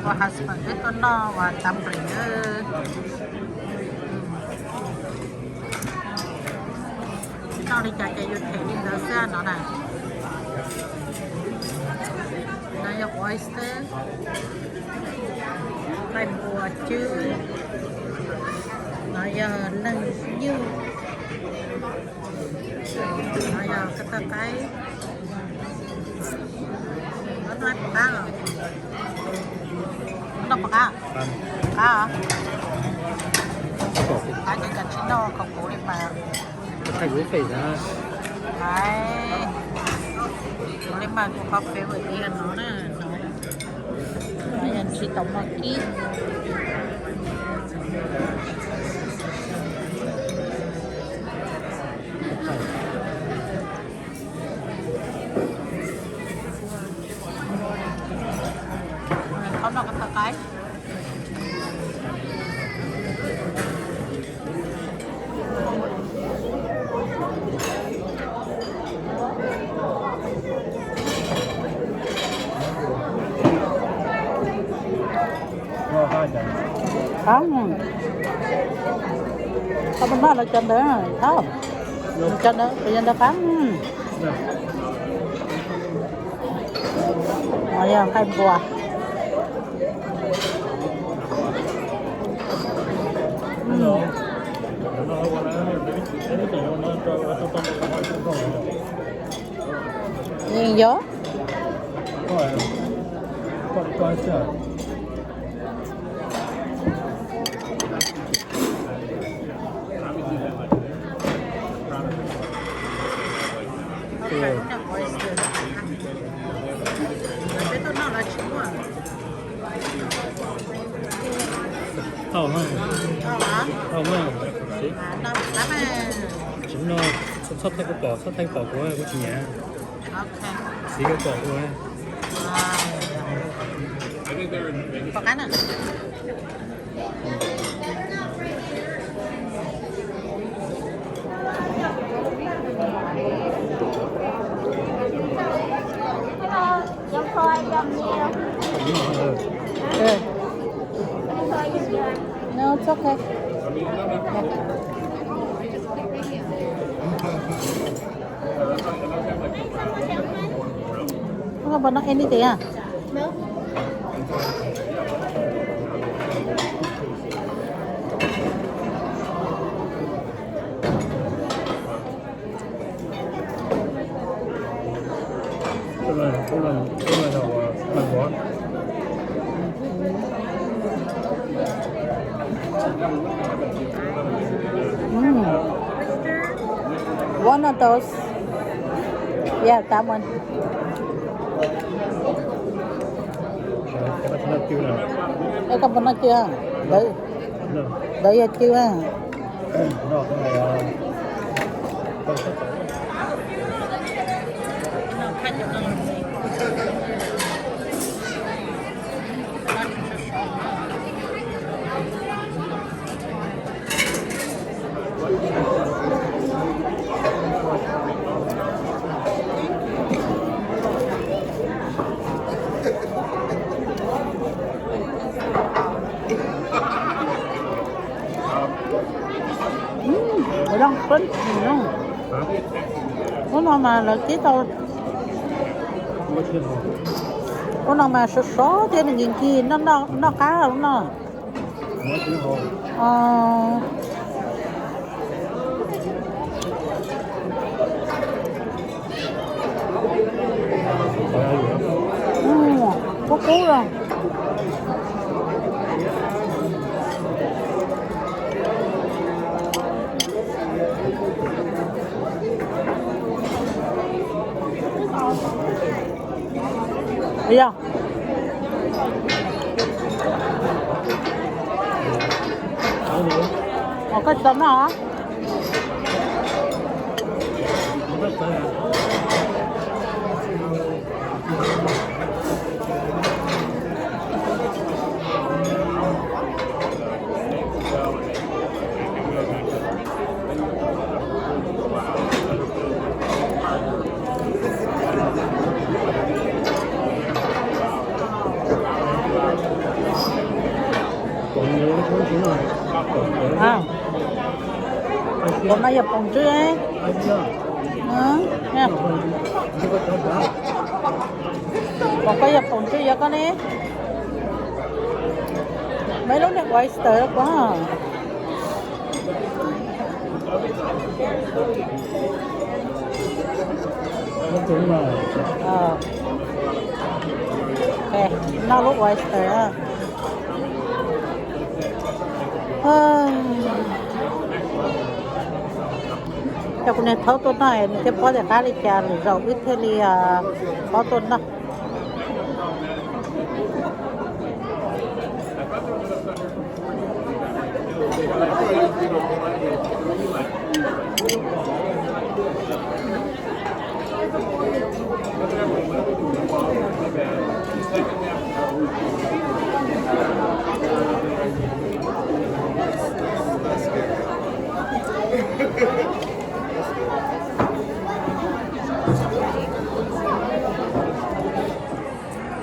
Ua husband wb tuaj noj uas tam plis na. Noj li cas ces yus them li ntawd xwb no na. No yog oyster, qaij npua cwb, no yog leej nyuj, no yog kab tag qaib. Ob no puas qab os? Ob no puas qab? Qab os. Qab ces koj tsis noj khov khuav li mas. Kuv li mas kuv qhov favorite no na, no yog ntsis tau no kib. Qhov no kab tag qaib. Qab, qab puas noj los cov ntawd, cov ntawd, cov ntawd qab. Yog qaij npua. Yeej yog. Tau mas, tau mas, tsis no, txhob thaij kuv pom, txhob thaij kuv pom kuv, kuv tsis nyiam. Txiv kuv pom kuv. No, it's okay. Không có bánh anything à? Mm. One of those. Yeah, that one. Ej, koj puas noj cw? Ntawd, ntawd yog cw. Ub no mas lawv kib tau, ub no mas sov sov thiab, nws nkig nkig, noj qab ub no. Kub kub los. Yog. Ua koj tsis tau noj. Poom no yog poom tswb. Poom koj yog poom tswb yog koj ne. Muaj ib lub niag oyster kuv. Noj lub oyster. Cov kuv niag thaub tuaj noj nws thiaj paub tias qab li cas, lwm zaus wb thiaj li paub tuaj noj.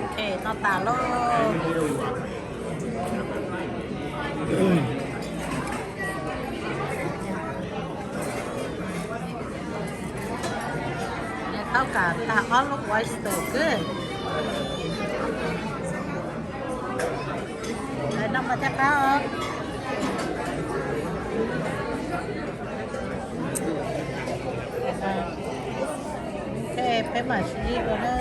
Ok, noj tas lauj. Tau kam tag ob lub oyster kawg. Noj mas thiaj qab os. Ok, peb mam sib ntsib dua na.